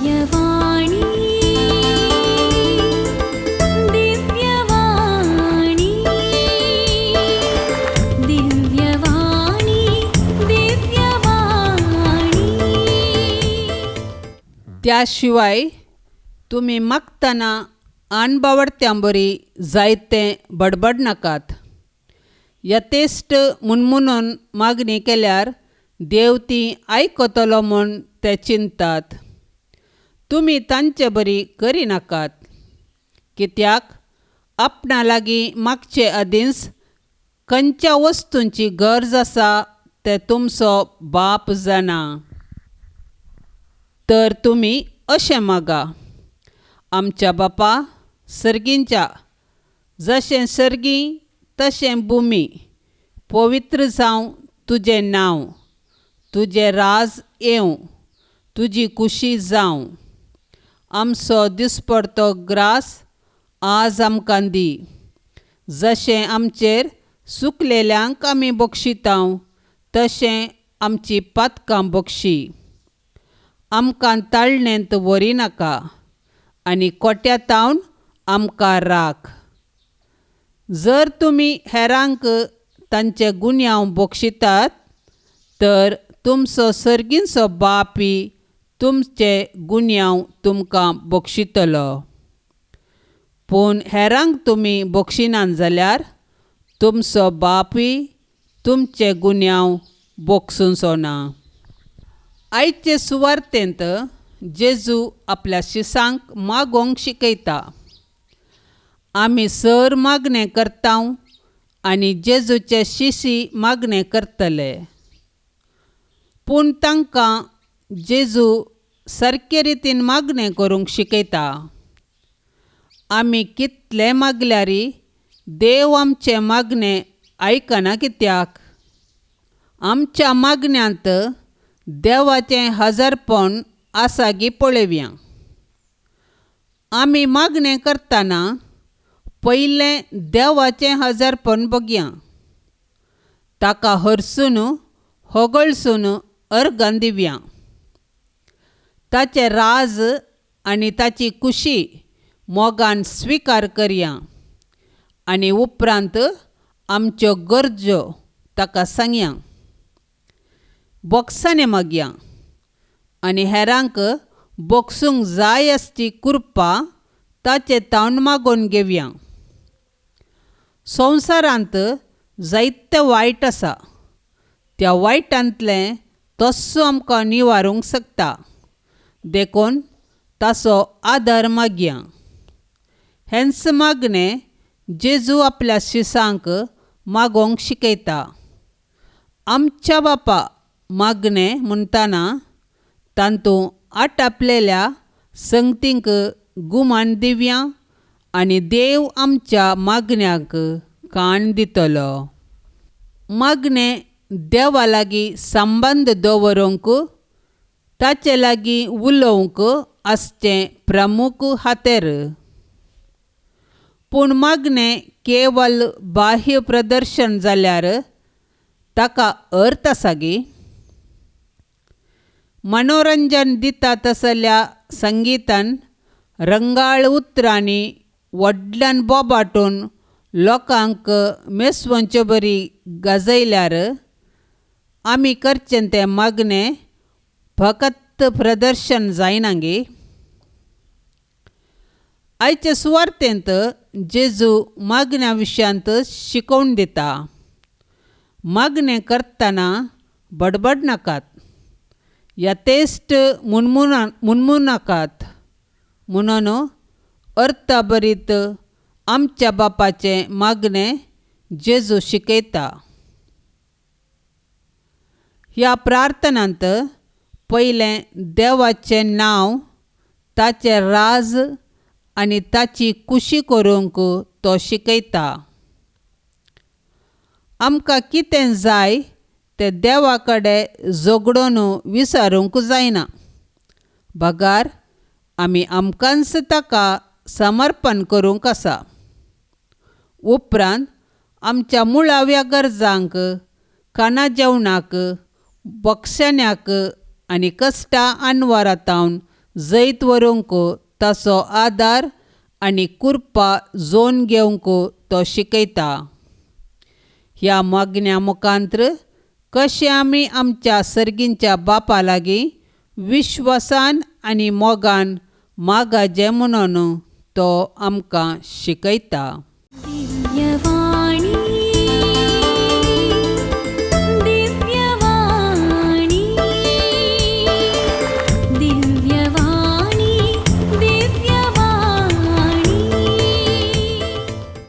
दिव्यवाणी दिव्यवाणी दिव्यवाणी दिव्यवाणी. त्या शिवाय तुमी मागतना अनबावडत्यांबरी जायते बडबड नाकात. यथेश्ट मुनमुनून मागणी केल्यार देव ती आयकतलो म्हूण ते चिंतात. तुमी तांचे बरी करिनाकात, कित्याक आपणा लागीं मागचे आदींच खंयच्या वस्तूंची गरज आसा तें तुमचो बाप जाणा. तर तुमी अशें मागा, आमच्या बापा सर्गींच्या, जशें सर्गी तशें भुमी, पवित्र जावं तुजें नांव, तुजें राज येवं, तुजी कुशी जावं. आमचो दिसपडतो ग्रास आज आमकां दी, जशें आमचेर सुकलेल्यांक आमी बक्षितांव तशें आमची पातकां बक्षी. आमकां ताळणेंत व्हरिनाका आनी कोट्यातावन आमकां राख. जर तुमी हेरांक तांचे गुन्यांव बक्षितात तर तुमचो सर्गींचो बापी तुमचे गुन्यांव तुमकां बक्षितलो. पूण हेरांक तुमी बक्षिनात जाल्यार तुमचो बापी तुमचे गुन्यांव बक्षुचो ना. आयचे सुवार्तेंत जेजू आपल्या शिसांक मागोवंक शिकयता. आमी सर मागणें करतांव आनी जेजूचे शिशी मागणें करतले, पूण तांकां जेजू सारके रितीन मागणें करूंक शिकयता. आमी कितलें मागल्यारी देव आमचें मागणें आयकना कित्याक? आमच्या मागण्यांत देवाचें हजारपण आसा गी पळोवया. आमी मागणें करतना पयलें देवाचें हजारपण बगया, ताका हरसून होगळसून अर्गां दिवया. ताचें राज आनी ताची कुशी मोगान स्विकार करया आनी उपरांत आमच्यो गरजो ताका सांगया. बोक्सांनी मागया आनी हेरांक बोक्सूंक जाय आसची कृपा ताचे तावन मागोवन घेवया. संवसारांत जायते वायट आसा, त्या वायटांतलें तस्सो आमकां निवारूंक शकता, देखून ताचो आदार मागया. हेंच मागणें जेजू आपल्या शिसांक मागोवंक शिकयता. आमच्या बापा मागणें म्हणटना तातूंत आटापलेल्या संगतींक गुमान दिवया आनी देव आमच्या मागण्यांक कान दितलो. मागणें देवा लागीं संबंद दवरूंक, ताचे लागीं उलोवंक आसचें प्रमुख हातेर. पूण मागणें केवल बाह्य प्रदर्शन जाल्यार ताका अर्थ आसा गी? मनोरंजन दिता तसल्या संगितान रंगाळ उतरांनी व्हडल्यान बोबाटून लोकांक मेसवंचे बरी गाजयल्यार आमी करचें तें मागणें फकत प्रदर्शन जायना गे? आयचे सुवार्तेंत जेजू मागण्या विशयांत शिकोवन दिता. मागणें करतना बडबड नाकात, यथेश्ट मुनमुनाकात म्हणून अर्थभरीत आमच्या बापाचें मागणें जेजू शिकयता. ह्या प्रार्थनांत पयलें देवाचें नांव, ताचें राज आनी ताची कुशी करूंक तो शिकयता. आमकां कितें जाय तें देवा कडेन झगडून विचारूंक जायना, बगार आमी आमकांच ताका समर्पण करूंक आसा. उपरांत आमच्या मुळाव्या गरजांक, खाणा जेवणाक, बक्षण्याक आनी कश्टां अनवरातावन जैत व्हरूंक ताचो आदार आनी कृपा जोन घेवंक तो शिकयता. ह्या मागण्या मुखांत्र कशें आमी आमच्या सर्गींच्या बापा लागीं विश्वासान आनी मोगान मागाचें म्हणून तो आमकां शिकयता. दिव्यवाणी.